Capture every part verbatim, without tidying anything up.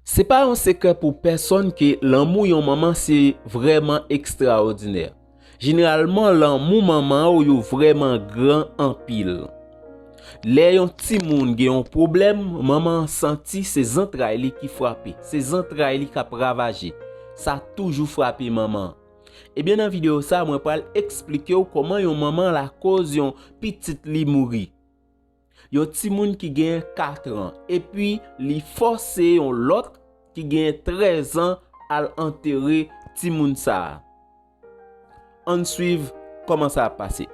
Se pa yon sekrè pou pèsonn ke lanmou yon manman se vrèman ekstraòdinè. Jeneralman, lanmou manman w yo vrèman gran anpil. Lè yon timoun gen yon pwoblèm, manman an santi se zantray li ki frape, se zantray li k ap ravaje. Sa toujou frape manman an. Ebyen, nan videyo sa, mwen pral eksplike w kòman yon manman lakoz yon pitit li mouri. Yon timoun ki gen katran, epi li fòse yon lòt ki gen trèz an al antere timoun sa a. Ann swiv kòman sa ap pase.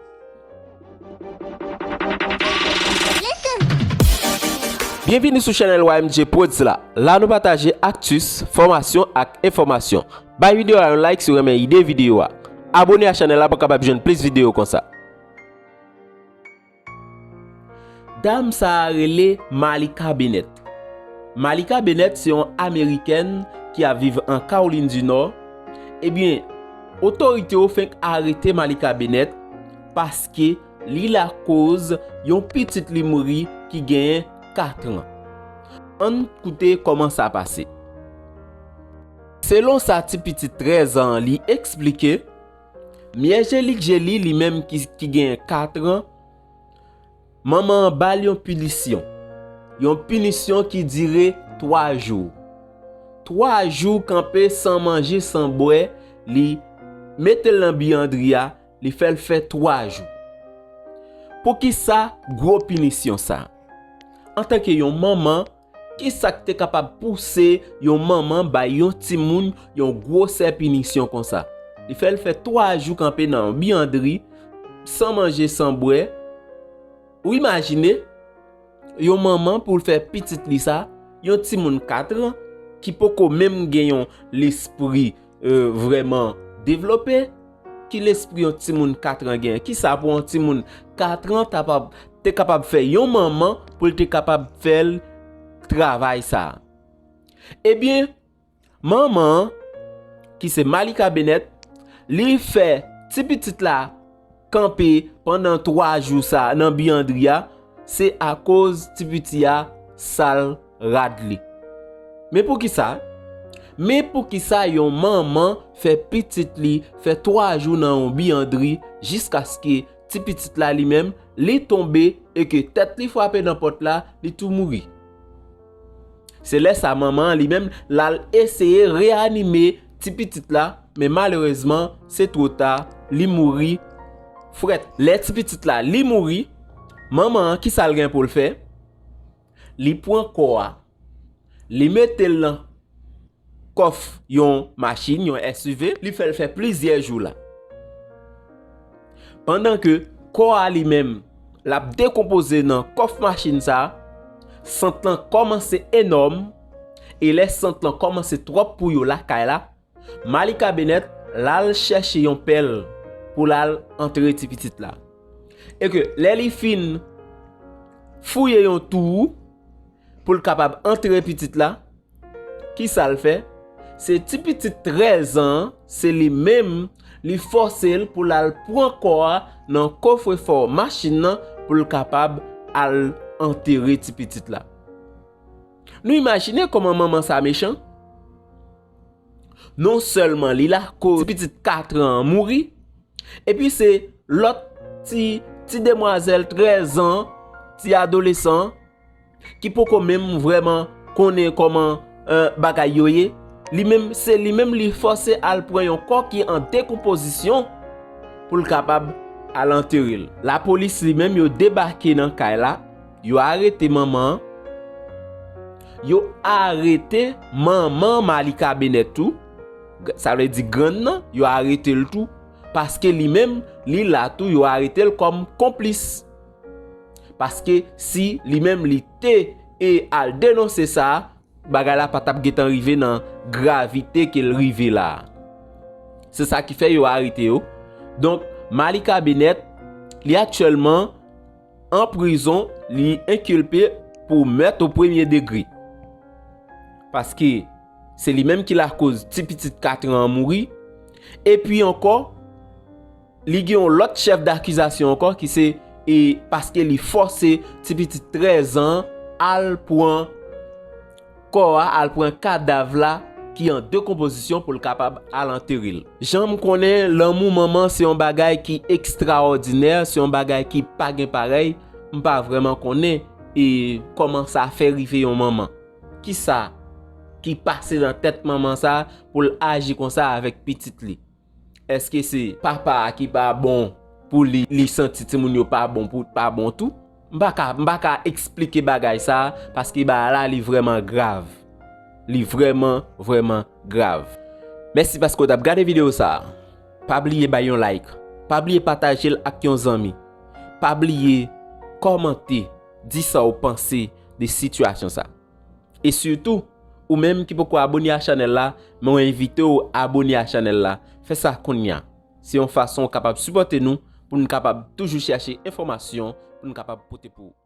Byenvini sou chanèl Y M J Prodz la. La nou pataje aktis, fòmasyon ak enfòmasyon. Bay videyo a yon like si w renmen ide videyo a. Abone a chanèl la pou w kapab jwenn plis videyo konsa. Dam sa a rele Malika Bennett. Malika Bennett se yon Amerikèn ki ap viv an Kawolin di Nò. Ebyen, otorite yo fenk arete Malika Bennett paske li lakoz yon pitit li mouri ki genyen katran. Ann koute kòman sa pase. Selon sa ti pitit trèz an li eksplike, Mye Jelik Jeli, li menm ki, ki gen katran, manman an ba l yon pinisyon. Yon pinisyon ki dire twa jou. Twa jou kanpe san manje, san bwè, li mete l nan biyandri a, li fè l fè twa jou. Poukisa gwo pinisyon sa? Antanke yon manman, kisa k te kapab pouse yon manman bay yon timoun yon gwosè pinisyon konsa? Li fè l fè twa jou kanpe nan yon biyandri, san manje, san bwè. Ou imajine, yon manman pou l fè pitit li sa, yon timoun katran, ki poko menm gen yon lespri, e, vrèman devlope, ki lespri yon timoun katran genyen? Kisa pou yon timoun katran ta pab, te kapab fè yon manman pou l te kapab fè l travay sa a? Ebyen, manman an, ki se Malika Bennett, li fè ti pitit la kanpe pandan twa jou sa nan biyandri a, se akoz ti piti a sal rad li. Men poukisa? Men poukisa yon manman fè pitit li fè twa jou nan yon biyandri jiskaske ti pitit la li menm, li tonbe e ke tèt li frape nan pòt la, li tou mouri. Se lè sa manman an li menm l al eseye reyanime ti pitit la, men malerezman, se two ta, li mouri frèt. Lè ti pitit la, li mouri, manman an, kisa l gen pou l fè? Li pran kò a, li mete l nan kòf yon machin, yon S U V, li fè l fè plizyè jou la. Pandan ke kò a li menm, l ap dekonpoze nan kòf machin sa a, sant lan kòmanse enòm, e lè sant lan kòmanse twòp pou yo lakay la, Malika Bennett l al chèche yon pèl pou l al antere ti pitit la. E ke lè li fin fouye yon twou pou l kapab antere pitit la, kisa l fè? Se ti pitit trèz an, se li menm, li fòse l pou l al pran kò a nan kofrefò machin nan pou l kapab al antere ti pitit la. Nou imajine kòman manman sa mechan? Non sèlman li lakoz ti pitit katran an mouri, epi se lòt ti, ti demwazèl trèz an, ti adolesan, ki poko menm vrèman konnen kòman, eh, bagay yo ye. Li menm, se li menm li fòse al pran yon kò ki an dekonpozisyon pou l kapab al antere l. Lapolis li menm yo debake nan kay la, yo arete manman an. Yo arete manman Malika Bennett tou. Sa vle di grann nan, yo arete l tou. Paske li menm, li la tou, yo arete l kòm konplis. Paske si li menm li te e al denonse sa, bagay la pa t ap gentan rive nan gravite ke l rive la a. Se sa ki fè yo arete yo. Donk, Malika Bennett, li aktyèlman an prizon, li enkilpe pou mèt o premye degre. Paske se li menm ki lakoz ti pitit katran an mouri. Epi ankò, li gen yon lòt chèf dakizasyon ankò ki se, e, paske li fòse ti pitit trèz an al pran kò a, al pran kadav la ki an dekonpozisyon pou l kapab al antere l. Jan m konnen, lanmou manman se yon bagay ki ekstraòdinè, se yon bagay ki pa gen parèy, m pa vrèman konnen e kòman sa fè rive yon manman. Kisa ki pase nan tèt manman sa pou l aji konsa avèk pitit li? Èske se papa a ki pa bon pou li, li santi timoun yo pa bon pou pa bon tou? M pa ka, m pa ka eksplike bagay sa, paske bagay la li vrèman grav. Li vrèman, vrèman grav. Mèsi paske w t ap gade videyo sa. Pa bliye bay yon like. Pa bliye pataje l ak yon zanmi. Pa bliye kòmante, di sa w panse de sitiyasyon sa. E sitou, ou menm ki poko abone a chanèl la, mwen envite w abone a chanèl la. Fè sa kounye a. Se yon fason w kapab sipòte nou pou n kapab toujou chèche enfòmasyon pou n kapab pote pou ou.